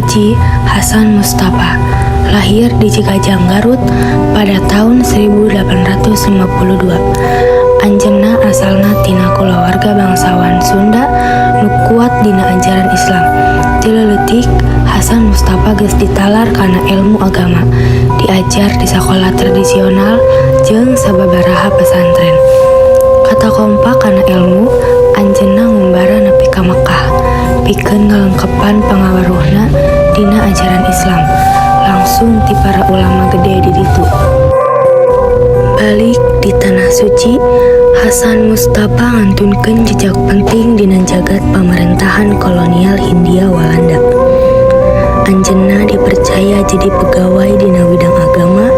Haji Hasan Mustapa, lahir di Cikajang, Garut pada tahun 1852. Anjeunna asalna tina kulawarga bangsawan Sunda nu kuat dina ajaran Islam. Ti leutik, Hasan Mustapa geus ditalar kana elmu agama, diajar di sakola tradisional jeung sababaraha pesantren. Katakompa kana elmu, anjeunna ngumbara nepi ka Mekkah pikeun ngalengkepan pangaweruhna dina ajaran Islam langsung ti para ulama gede di ditu. Balik di Tanah Suci, Hasan Mustapa ngantunkeun jejak penting dina jagat pamarentahan kolonial Hindia Walanda. Anjeunna dipercaya jadi pegawai dina widang agama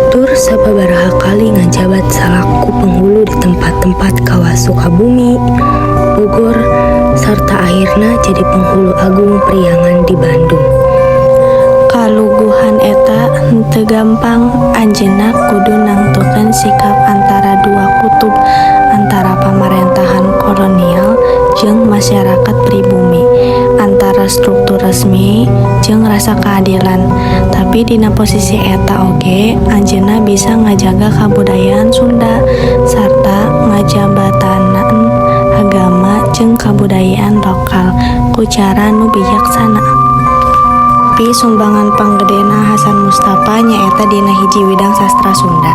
tur sababaraha kali ngajabat salaku penghulu di tempat-tempat kawas Sukabumi, Bogor, sarta akhirna jadi Penghulu Agung Priangan di Bandung. Kaluguhan eta henteu gampang. Anjeunna kudu nangtukeun sikap antara dua kutub, antara pamarentahan kolonial jeung masyarakat pribumi, antara struktur resmi jeung rasa keadilan. Tapi dina posisi eta oge anjeunna bisa ngajaga kabudayaan Sunda sarta ngajambatanan agama jeung kabudayaan lokal ku cara nu bijaksana. Tapi sumbangan panggedena Hasan Mustapa nyaeta dina hiji widang sastra Sunda.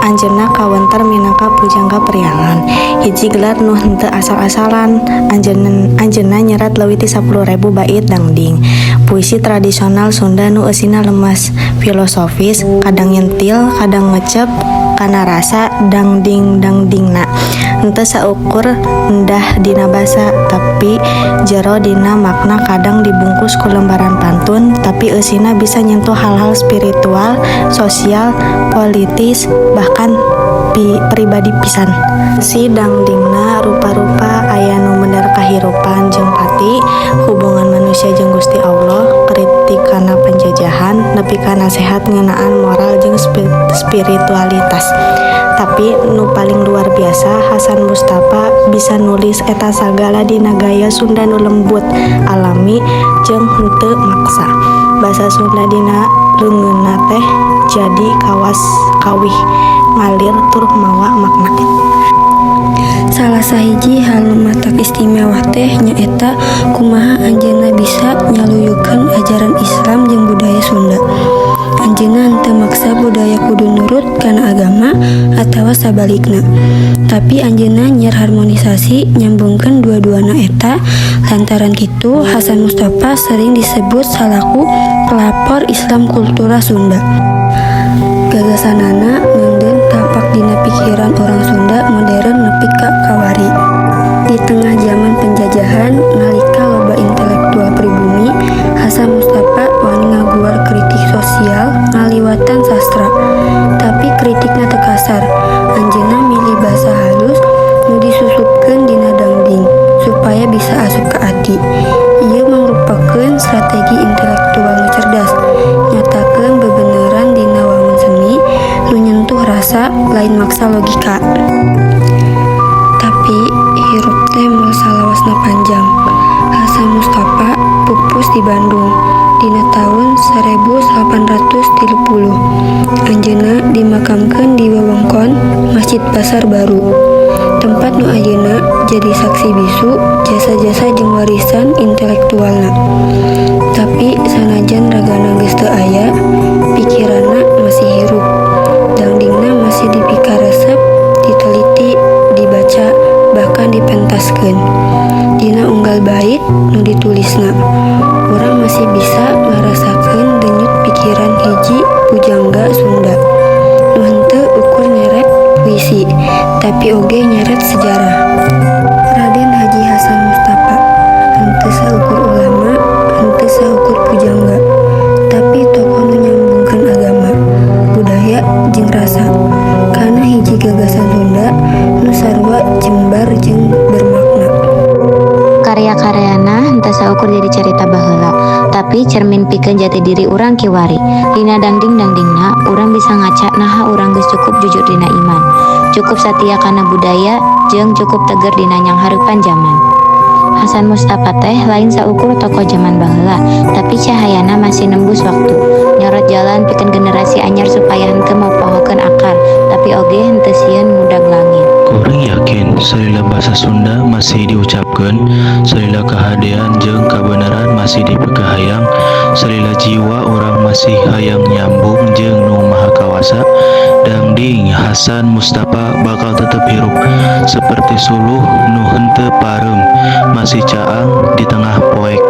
Anjeunna kawentar minangka Pujangga Priangan, hiji gelar nu henteu asal-asalan. Anjeunna nyerat leuwih ti 10.000 bait dangding. Puisi tradisional Sunda nu eusina lemes, filosofis, kadang nyentil, kadang ngecep kana rasa dangding-dangdingna. Henteu saukur endah dina basa, tapi jero dina makna, kadang dibungkus ku lembaran pantun, tapi eusina bisa nyentuh hal-hal spiritual, sosial, politis, bahkan pribadi pisan. Si dangdingna rupa-rupa, aya nu bener kahirupan jeung pati, hubungan manusia jeung Gusti Allah, kritik kana penjajahan, nepi ka nasehat ngeunaan moral jeung spiritualitas. Tapi nu paling luar biasa, Hasan Mustapa bisa nulis eta sagala dina gaya Sunda nu lembut, alami, jeung henteu maksa. Basa Sunda dina leungeunna teh jadi kawas kawih, ngalir tur mawa makna. Salah sahiji hal nu matak istimewa teh nyaeta kumaha anjeunna bisa nyaluyukeun ajaran Islam jeung budaya Sunda. Anjeunna henteu maksa budaya kudu nurut kana agama atawa sabalikna. Tapi anjeunna nyiar harmonisasi, nyambungkeun dua-duana eta. Lantaran kitu, Hasan Mustapa sering disebut salaku pelopor Islam kultural Sunda. Gagasanana ngeundeun tapak dina pikiran urang Sunda modern nepi ka kamari. Di tengah zaman penjajahan, nalika loba intelektual pribumi, Hasan Mustapa wani ngaguar kritik sosial ngaliwatan sastra. Tapi kritikna teu kasar. Anjeunna milih basa halus nu disusupkeun dina dangding supaya bisa asup ka ati. Ieu mangrupakeun strategi intelektual nu cerdas, nyatakeun bebeneran dina wangun seni nu nyentuh rasa, lain maksa logika. Tapi hirup teh moal salawasna panjang. Hasan Mustapa pupus di Bandung dina taun 1830. Anjeunna dimakamkeun di wewengkon Masjid Pasar Baru. Tempat nu ayeuna jadi saksi bisu jasa-jasa jeung warisan intelektualna. Tapi sanajan ragana geus teu aya, pikiranna masih hirup. Dangdingna masih dipikaresep, diteliti, dibaca, bahkan dipentaskeun. Dina unggal bait nu ditulisna, urang masih bisa ngarasakeun denyut pikiran hiji pujangga Sunda nu henteu ukur nyeret puisi, tapi oge nyeret sejarah. Raden Haji Hasan Mustapa henteu saukur ulama, henteu saukur pujangga, tapi tokoh nu nyambungkeun agama, budaya, jeung rasa kana hiji gagasan Sunda nu sarua jembar jeung bermakna. Karya-karyana henteu saukur jadi carita baheula, tapi cermin pikeun jati diri urang kiwari. Dina dangding-dangdingna, urang bisa ngaca naha urang geus cukup jujur dina iman, cukup satia kana budaya, jeung cukup teger dina nyanghareupan jaman. Hasan Mustafa teh lain saukur tokoh zaman baheula, tapi cahayana masih nembus waktu. Nyorot jalan pikeun generasi anyar supaya henteu mopohokeun akar, tapi oge henteu sieun ngudag langit. Kuring yakin salila bahasa Sunda masih diucapkeun, salila kahadean jeung kabeneran masih dipikahayang, salila jiwa urang masih hayang nyambung jeung Nu Maha Kawasa, Dangding Hasan Mustafa bakal tetep hirup seperti suluh nu henteu pareum, masih caang di tengah poek.